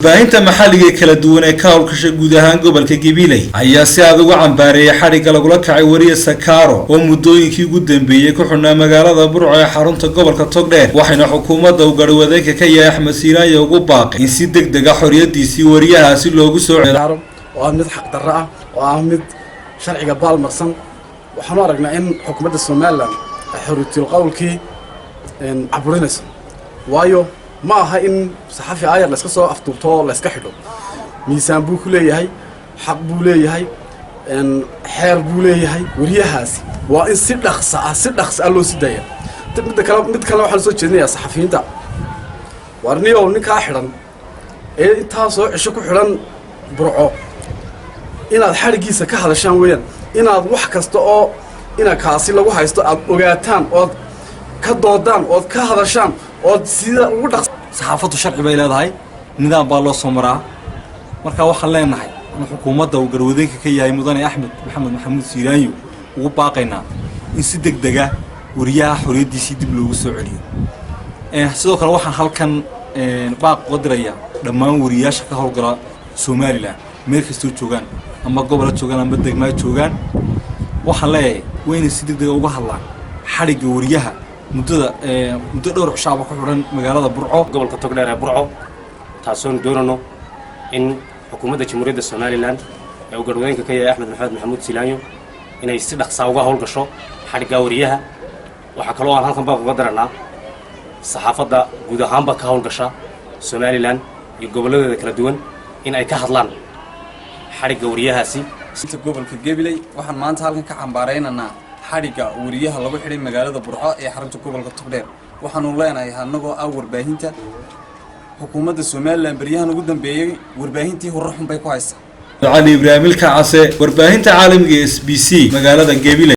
Warbaahinta maxalliga ee kala duwan ee ka howlgasha guud ahaan gobolka Gabiley ayaa si aad uga cambaareeyay xadhigga lagula kacay wariye Sakaaro oo muddooyinkii ugu dambeeyey ku xidhnaa magaalada Burco ee xarunta gobolka Togdheer, waxayna xukuumadda uu garwadeenka ka yahay Axmed Siinaaya ugu baaqay in si deg deg ah xoriyadiisii wariyahaasi loogu soo oo ah mid xaqdarro ah oo ah mid sharciga baalmarsan. Waxaanu aragnaa in xukuumadda Somaliland ay xorriyatul qowlkii caburinayso, waayo ma aha in saxafi aayar layska soo afduubto oo layska xidho. Miisaan buu ku leeyahay, xaq buu leeyahay, xeer buu leeyahay. Weriyahaasi waa in si dhaqsa ah, si dhaqsa ah loo sii daaya. Midda kale, mid kale waxaan soo jeedinayaa saxafiyiinta: waar niyow, ninkaa xidhan ee intaasoo cisho ku xidhan Burco inaad xadhiggiisa ka hadashaan weeyaan, inaad wax kasta oo ina kaasi lagu haysto aad ogaataan, ood ka doodaan, ood ka hadashaan, ood sida ugu dhaq Saxaafaddu sharci bay leedahay, nidaam baa loo soo maraa. Marka waxaan leenahay in xukuumadda uu garwadeenka ka yahay mudane Axmed Maxamed Maxamuud Siiraanyo ugu baaqaynaa in si deg dega wariyaha xorriyaddiisii dib loogu soo celiyo. Sidoo kale waxaan halkan baaq uga dirayaa dhammaan wariyaasha ka howlgala Somaliland meel kastoo joogaan, ama gobola joogaan ama degmaa joogaan. Waxaan leeyahay waa inay si deg dega uga hadlaan xadhigga wariyaha muddada muddo dhowr cishaaba ku xidhan magaalada Burco. Gobolka Togdheer ee Burco, taasoon doonano in xukuumadda Jamhuuriyadda Somaliland ee uu garwadeenka ka yahay Axmed Maxamed Maxamuud Silaanyo inay si dhaqsaa uga howlgasho xadhigga wariyaha. Waxaa kaloo aan halkan baaq uga daranaa saxaafadda guud ahaanba ka howlgasha Somaliland iyo gobolladeeda kala duwan in ay ka hadlaan xadhigga wariyahaasi. Gobolka Gabiley, waxaan maanta halkan ka cambaaraynaynaa xadhigga wariyaha lagu xidhay magaalada Burco ee xarunta gobolka Togdheer. Waxaanu leenahay, annagoo ah warbaahinta, xukuumadda Somaliland beryahan ugu dambeeyey warbaahintii hurro xun bay ku haysaa. Cali Ibraahim Ilka Case, warbaahinta caalamiga SBC, magaalada Gabiley.